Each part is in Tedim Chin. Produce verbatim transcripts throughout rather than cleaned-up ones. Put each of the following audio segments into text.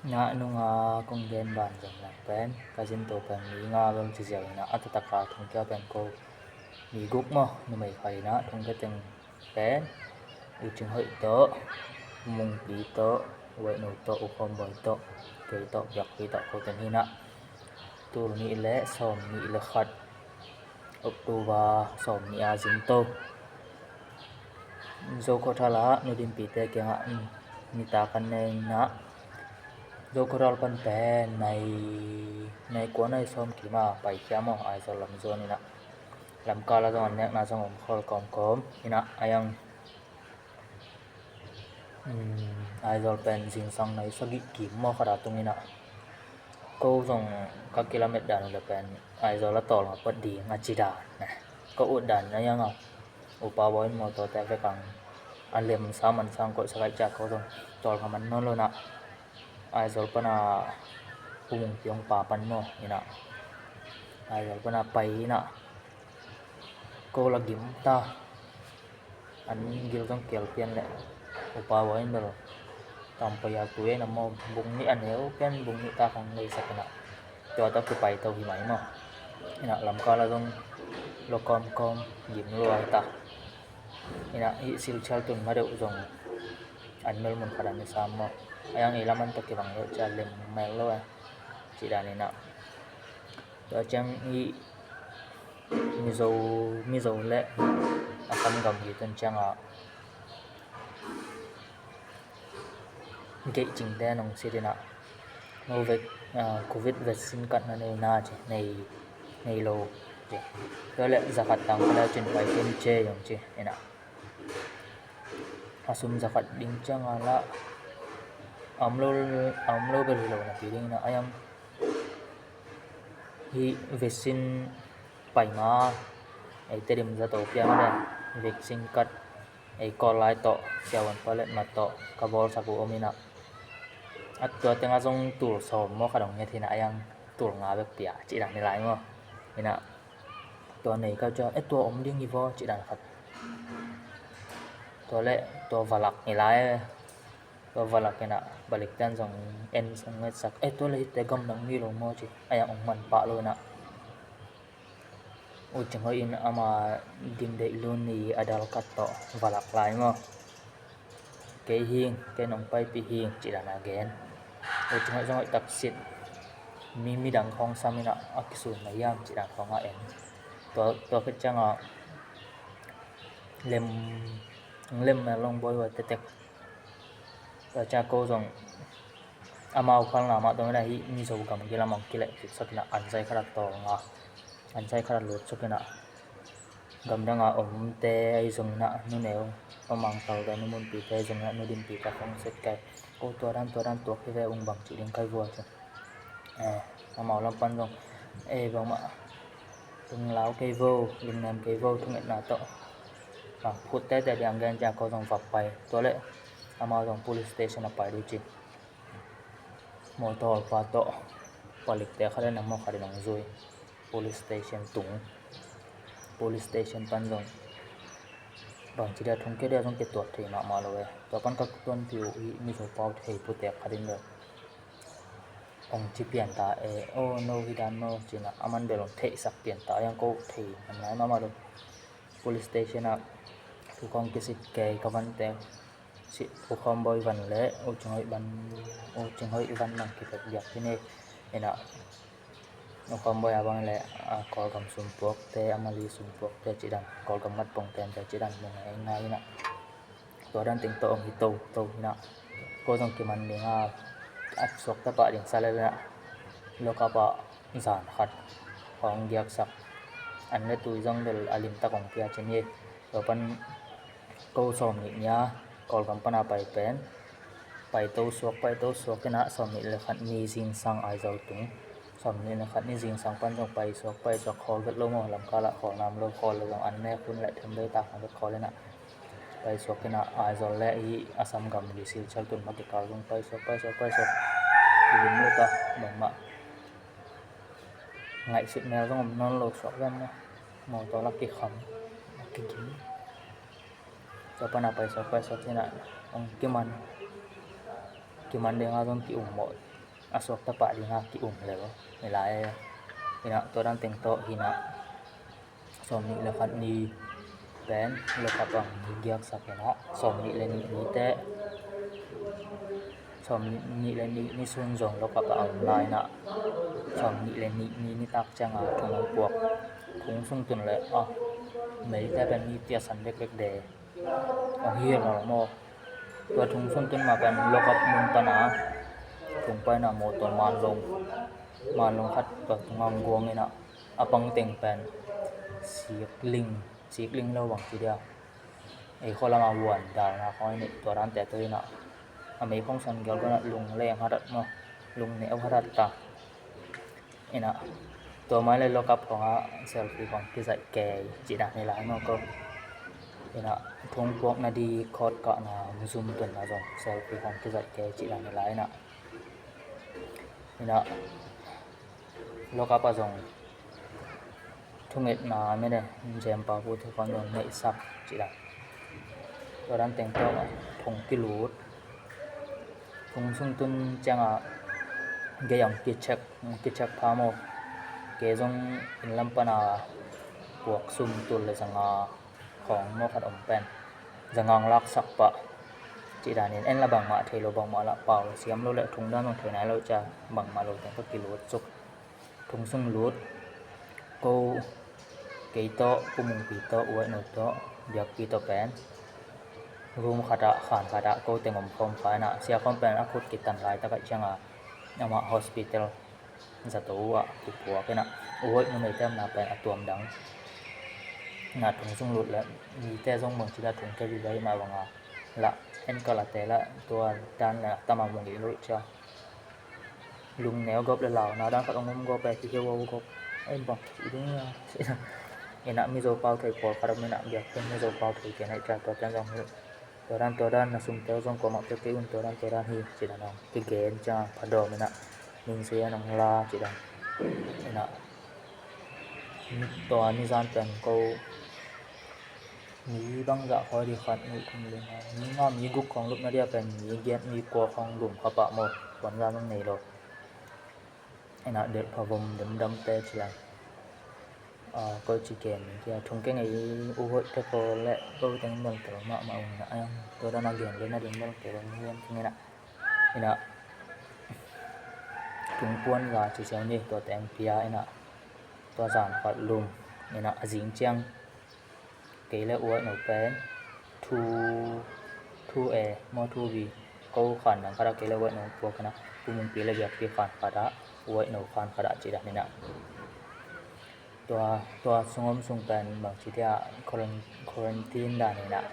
Na nunga kong gen ban zong lang pen ka zin to pen mi nga bang ci ziau ina, a taktak a thong kia pen ko mi guk maw, numei khat ina thong kia teng pen U Cing Hoih tawh, U Mungpi tawh, U Aih Nu tawh, U Khawm Bawi tawh, kei tawh, Biakpi tawh, ko teng hi ina. Tul nih le sawm nih le khat October sawm nih a zin to Zo khuathal ah Nu Din Pi te kiangah, um, nitak an nei ina, Zo khuathal pan pen nai, nai kua nai sawm kim a paikhia maw, Aizawl lam zuan ina. Lamkal ah zong an nekna zong om khol kawmkawm ina, a yang, um, Aizawl pen zingsang nai sagih kim maw khat a tung ina. Ko zong ka kilamet dan uh le pen Aizawl a tawlnga pawt ding a ci dan, eh, ka ut dan a yang a, upa bawi in mawtaw te vek ang a lem sa man sang koih sa kaih ciah ko zong tawlnga man nawn lo ina. Aizawl pana U Mungpi hong pa pan maw ina, Aizawl pana pai ina, ko la gim ta. An gil zong kial pian le upa bawi in bel tampai a tui ina maw, bung nih a neu pian, bung nih ta khong ngeisak ina, tua tawh kipai to hi mai maw ina. Lamkal ah zong lo kawmkawm gim luai ta ina, hih Silchar tun ma deuh zong an mel mun khat an i sam maw. A yang ei lam an tawh kibang lo ciah lem mel lo a ci dan ina. Tua ciang hih Mizo, Mizo le Assam gam hi tun ciang a, geih cingte nong sit ina, no vek, ah, Covid vaccine card na nei na ci, nei, nei lo ci. Tua le zakhat tang kala cin pai kin ce yong ci ina. A sum zakhat ding ciang a la a om lo, a om lo bel hi lo napi ding ina, a yang hih vaccine pai ma ei Tedim zato piang le vaccine card ei Kawl lai tawh, siavuan palet mat tawh ka bawlsak uh om ina. A tua teng a zong tul sawm maw khat hong nget hi ina, a yang tul nga bek pia ci dan hi lai maw ina. Tua nei ka ciah, eh, tua om ding hi vaw ci dan khat. Tua le tua valak hi lai, tua valak ina, balik ten zong en sang ngetsak, eh, tua le hite gamdang mi lo maw ci, a yang ong man pah lo ina. U Cing Hoih in ama ding deih lun ni a dal kat tawh valak lai maw. Kei hing, kei nong paipih hing ci dan a gen. U Cing Hoih zong hoih taksit, mi, midang khawng sam ina a kisun na hiam ci dan khawng a en. Tua, tua khit ciang a lem, lem mel long bawi hua tetek. Tua ciang ko zong amau khalna mah tawh ina hih Mizo gam gil a mong kileh kik sak ina, an zai khat a tawlnga, an zai khat a lut sak ina. Gamdang a omte ahi zong ina, nu neu, Pa Mang Thal te, Nu Mun Pi te ahi zong ina, Nu Din Pi te khong set kai. Ko tua dan, tua dan tuak hi ve ung bang ci ding kai vua ci. Eh, amau lam pan zong, eh, bangmah lunglau kei vo, lungnem kei vo, thungetna tawh bang phut tete ding ang gen ciang ko zong vap pai. Tua le amau zong police station a pai ding ci. Mawtaw pa tawh palikte khat in a maw khat in hong zui. Police station tung. Police station pan zong bangci dia thong kia dia zong kituat thei mahmah lo e. Tua pan ka tuanpih uh hih Mizo pau thei putek khat in bel hong ci pian ta e. Oh no, hi dan maw ci ina, aman bel hong theihsak pian ta, a yang ko thei nam nai mahmah lo. Police station ah thu kong kisit kei ka vante, si U Khawm Bawi van le U Cing Hoih van, U Cing Hoih van nang kipet biak hi ni ina. U Khawm Bawi a bang le, a, Kawlgam sumpuakte, a Mali sumpuakte ci dan, Kawlgam matpong tente ci dan mu ngai ngai ina. Tua dan teng tawh hong hi to to ina. Ko zong kiman ding a, a suakta pah ding sa le ina, lokap ah zan khat hong giaksak. An le tui zong bel a limtak hong pia ci ni. Tua pan ko sawm nih nia Kawlgam pana pai pen, pai to suak, pai to suak ina, sawm nih le khat ni zingsang Aizawl tung. Sawm nih le khat ni zingsang pan zong pai suak, pai suak, khawl vet lo maw, lamkal ah khawl nam lo, khawl le zong an nek hun le them bei tak hong vet khawl ina. Pai suak ina, Aizawl le hih Assam gam li Silchar tun ma kikal zong pai suak, pai suak, pai suak. Kilim lo ta, bangmah ngaihsut mel zong om nawn lo suak zong maw. Mawtaw la kikham, la kigim. Tua pana pai suak, pai suak ina, hong kiman, kiman ding a zong ki-um mawh a suakta pah dinga ki-um lel hi lai. Inah tua dan teng tawh hinah sawmnih le khat ni pen lockup ah hong giaksak inah sawmnih le nih ni teh, sawmnih le nih ni sun zong lockup ah a om lai inah sawmnih le nih ni nitak cianga thong hong puak. Thong sung tun le a meite pen mi tiasan leklek de hong hi lo maw. Tua thong sung tun ma pen lockup mun pana thong paina mawtaw manlong, manlong khat tua tungah hong guang inah a pang teng pen sikling, sikling lo bang ci dia, ei khua lama vuan dalna khawng inah tua dante tawh inah a mei khong san gial gunah lungleng hadat maw, lungneu hadat ta. Inah tua mai le lockup khongah selfie khong kizaih kei cih dan hi lai maw ko. Inah thong puakna di court kahna zum tunna zong selfie khong kizaih kei cih dan hi lai inah. Inah lockup ah zong thungetna mene jempa pu thu khong zong neihsak cih dan. Tua dan teng tawh thong kilut, thong sung tun ciangah gei ang kichek, kichek pha maw. Kei zong inn lam pana puak sum tul le zanga khawng maw khat om pen zanga hong laksak pah cih danin en la bangmah thei lo, bangmah lah pau siam lo le thong dan hong thei nai lo cia bangmah lo teng tawh kilut suk. Thong sung lut, ko kei tawh, Pu Mungpi tawh, U Aih No tawh, Biakpi tawh pen room khatah, khan khatah ko teng om khawm kha inah, sia khawm pen a khut kitan laitak ah cianga amah hospital zato uh ah kipuak inah, U Aih No mei temna pen a tuam dang. Inah thong sung lut le mite zong bang ci dah thong kei vive mah banga lah en kalate lah tua dan le tama mung i lut cia. Lungneu gawp le launa dan khat hong um gawp e, kihiau gawp. Ei bang ci ding a. Inah Mizo pau thei pawlkhat om inah, biakpiak Mizo pau thei kei na i cia tua ten zong hilh. Tua dan tua dan na sumte uh zong kuamah pia kei un, tua dan tua dan hi ci dan hong kigen ciang phadawm inah min sui an hong la ci dan. Inah tua nizan pen ko mi bangzah khawi di khat, mi thum, li, nga, mi nga, mi guk khawng lupna dia pen mi giat, mi kua khawng lum kha pah maw, puanzan hong nei lo. Inah delh pha vom demdamte ci lai. Ko ci ken kia thong kei ngei, U Hoih te ko le ko teng bel tel mahmah ung inah, tua dan a gen le na ding bel tel ung hiam ci inah. Inah thong puanza ci siang ni tua teng pia inah tua zan khat lum inah a zing ciang kei le U Aih No pen two, two A maw, two B, ko khan dang khatah kei le U Aih No puak inah, Pu Mungpi le Biakpi khan khatah, U Aih No khan khatah ci dan inah. Tua, tua sung om sung pen bang ci dia quaran-, quarantine dan inah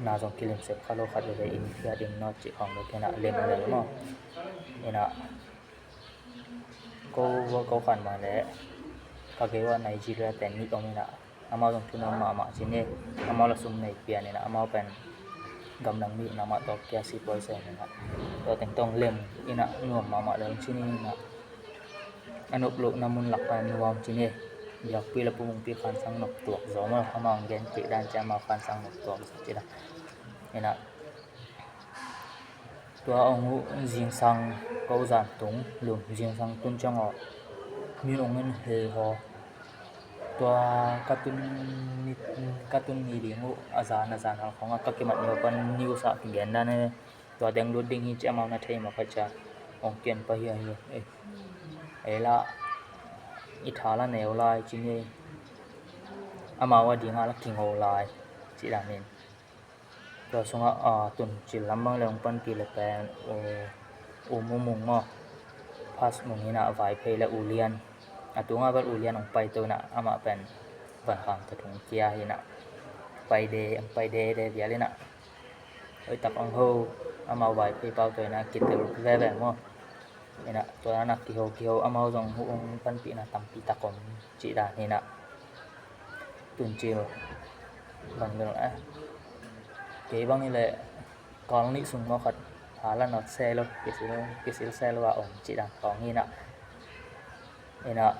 na zong kilim sep kha lo, khat veve in kia ding nawt ci khawng lo kei inah lem lel maw. Inah ko, ko khan bang le ka gei uh ah Nigeria te nih om inah, amau zong thunuam mahmah ci ni. Amau la sum nei pian inah, amau pen gamdang mi inah amah tawh kia sipuai sem inah, tua teng tawh lem inah nuam mahmah leng ci ni inah. A nop lohna mun lak khan nuam ci ni. Biakpi le Pu Mungpi khansang nop tuak zaw maw, amau gen cih dan ci, amau khansang nop tuak zaw ci dan inah. Tua hong uh zingsang ko zan tung lum, zingsang tun ciang aw min hong en hei haw. Tua ka tun ni, ka tun ni ding uh a zan, a zan hal khawngah ka kimat ni uh pan news ah kigen dan e. Tua teng lut ding hi ci amau na thei mawk a cia hong kian pah hiahiau. Ei lah i tha la neu lai ci ni. Amau a dingah la kingo lai ci dan in. Tua sungah, a, Tuncil lam bang le hong panpih le pen U, U Mu Mung maw, Phas Mung inah Vaiphei le U Lian. A tungah bel U Lian hong paito inah, amah pen Van Kham tawh thong kia inah pai de, hong pai dede vial inah. Hoihtak hong ho, amau Vaiphei pau tawh inah kitel veve maw. Inah tua inah kiho kiho, amau zong huh hong panpihna tampi tak om cih dan inah. Tuncil bang ding eh, kei bang hi leh kal nih sung maw khat hala nawt se lo, kisil, kisil se lo a om cih dan khawng inah. Inah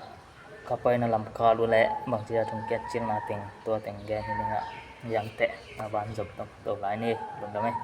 ka paina lam kal uh leh bang cih dan thong kiat cilna teng, tua teng gen hi ning ah. Yangteh a van zop tawh lai ni, lungdam eh.